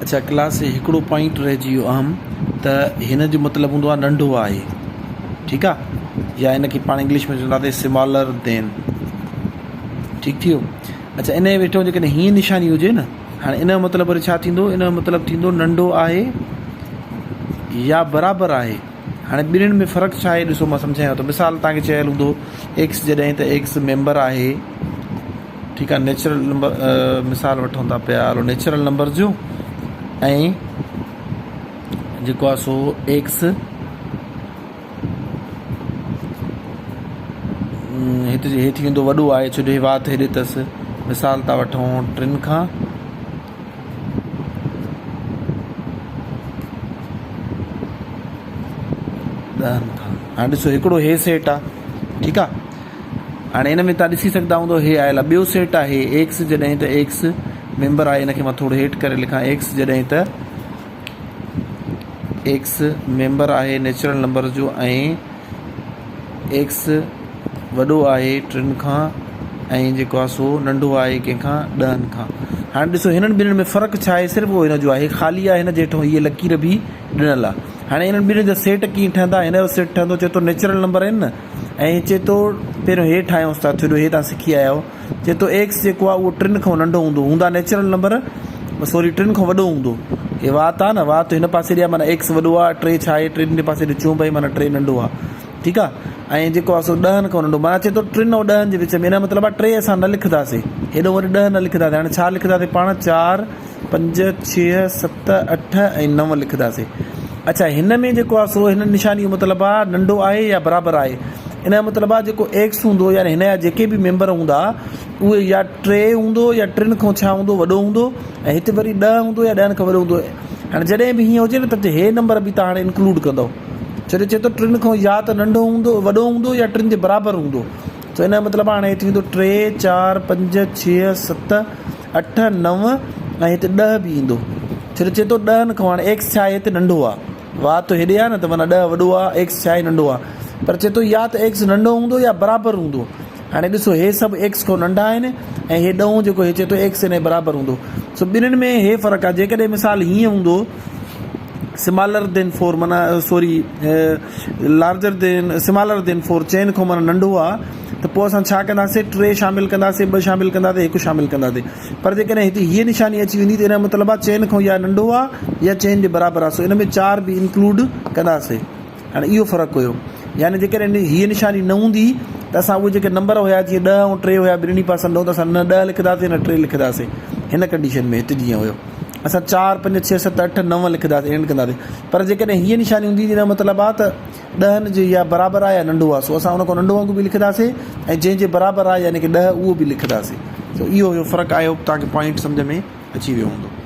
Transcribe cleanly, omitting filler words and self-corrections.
اڇا ڪلاس هڪڙو پوائنٽ رهجي ويو اهم ته هن جو مطلب هوندو آهي ننڍو آهي ٺيڪ آ يا هن کي پاڻ انگلش ۾ چونداسي سمالر دين ٺيڪ ٿي ويو اڇا ان جي ويٺو جيڪڏهن هيئن نشاني هجي نه هاڻي ان جو مطلب وري ڇا ٿيندو ان جو مطلب ٿيندو ننڍو آهي يا برابر آهي هاڻي ٻنهين ۾ فرق ڇا آهي ڏسو مان سمجهايان ٿو مثال تان کي چيل هوندو ايڪس جڏهن ته ايڪس ميمبر آهي ٺيڪ آهي نيچرل نمبر مثال وٺون ٿا پيا هلو نيچرل نمبر جو ۽ جيڪو آهي سو ايڪس هت هي ٿي ويندو وڏو آهي ڇو جو هي وات هيڏي اٿس مثال ٿا وٺون ٽن کان ڏهن کان هاڻي ڏسو هڪڙو هي سيٽ آ ٺيڪ آ هاڻي ان ۾ تان ڏسي سگهندا هوندو هي آيل آ ٻيو سيٽ آهي ايڪس جڏهن ته ايڪس ميمبر آهي ان کي مان ٿورو هيٺ ڪري لکان ايڪس جڏهن ته ايڪس ميمبر آهي نيچرل نمبر جو ۽ ايڪس وڏو آهي ٽن کان ۽ جيڪو آهي سو ننڍو آهي ڪنهن کان ڏهن کان. هاڻي ڏسو هنن ٻنهين ۾ فرق ڇا آهي صرف اهو هن جو آهي خالي آهي هن جي هيٺون هيء لڪير به ڏنل آهي. هاڻي انهن ٻنهين جا سيٽ ڪيئن ٺهندا هن جو سيٽ ٺهندو چئي ٿو نيچرل نمبر آهن نه ۽ چئي ٿو پهريون هي ٺاهيونس ٿا ڇو جو هي تان سکي آيا آهيو چئي ٿو ايڪس جيڪو آهي اهو ٽن کان ننڍو هوندو هوندا نيچرل نمبر سوري ٽن کان وڏو هوندو هي وات آهي نه وات هن پاسي ڏي آهي معنيٰ ايڪس وڏو آهي ٽي ڇا آهي ٽن جي پاسي ڏي چونب آهي معنيٰ ٽي ننڍو آهي ٺيڪ آ ۽ جيڪو آ سو ڏهن کان ننڍو معنيٰ چئي ٿو ٽن ۽ ڏهن جي وچ ۾ ان جو مطلب آ ٽي اسان نه لکنداسي هيڏو وري ڏهه نه لکنداسي هاڻي ڇا لکنداسي پاڻ چار پنج ڇهه ست اٺ ۽ نو لکنداسي اڇا هن ۾ جيڪو آ سو هن نشاني جو مطلب آ ننڍو آهي يا برابر آهي ان جو مطلب آ جيڪو ايڪس هوندو يعني هن جا جيڪي به ميمبر هوندا اهي يا ٽي هوندو يا ٽن کان ڇا هوندو وڏو هوندو ۽ هتي وري ڏهه هوندو يا ڏهن کان وڏو هوندو هاڻي جڏهن به هيئن هجي نه ته هي نمبر به تهان هاڻي انڪلوڊ ڪندو ڇو جو چئي ٿو ٽن کان يا ته ننڍو هوندو وڏو هوندو يا ٽن جي برابر هوندو سو ان جو مطلب هاڻي هي ٿيندو ٽي چار پنج ڇهه ست اٺ نو ۽ هتي ڏهه به ايندو ڇو جو چئي ٿو ڏهن کان هاڻي ايڪس ڇا آهي هتي ننڍو آهي وات هيڏي آهي نه ته معنيٰ ڏهه وڏو آهي ايڪس ڇا آهي ننڍو آهي پر چئي ٿو يا ته ايڪس ننڍو هوندو يا برابر هوندو هاڻي ڏسو هي سڀ ايڪس کان ننڍا آهن ۽ هي ڏهون جيڪو هي چئي ٿو ايڪس ان جي برابر هوندو سو ٻنهين ۾ هي فرق آهي جيڪڏهن مثال هيئن هوندو سمالر دين فور معنيٰ سوري لارجر دين سمالر دين فور چئن کان معنيٰ ننڍو آ ته پوء اسان ڇا ڪنداسي ٽي شامل ڪنداسي ٻه شامل ڪنداسي هڪ شامل ڪنداسي پر جيڪڏهن هتي هيء نشاني اچي ويندي ته ان جو مطلب آ چئن کان يا ننڍو آ يا چئن جي برابر آ سو ان ۾ چار به انڪلوڊ ڪنداسي هاڻي اهو فرق هيو. يعني جيڪڏهن هيء نشاني نه هوندي ته اسان اهي جيڪي نمبر هيا جيئن ڏهه ۽ ٽي هيا ٻنهي پاسن ڏهون ته اسان نه ڏهه لکنداسين نه ٽي لکنداسين هن ڪنڊيشن ۾ هت جيئن هيو اسان چار پنج ڇهه ست اٺ نو لکنداسين اينڊ ڪنداسين پر جيڪڏهن هيء نشاني هوندي ته ان جو مطلب آهي ته ڏهن جي يا برابر آهي يا ننڍو آهي سو اسان ان کان ننڍو انگ به لکنداسين ۽ جنهن جي برابر آهي يعني ڪي ڏهه اهو به لکنداسين سو اهو هيو فرق I hope توهان کي پوائنٽ سمجهه ۾ اچي ويو هوندو.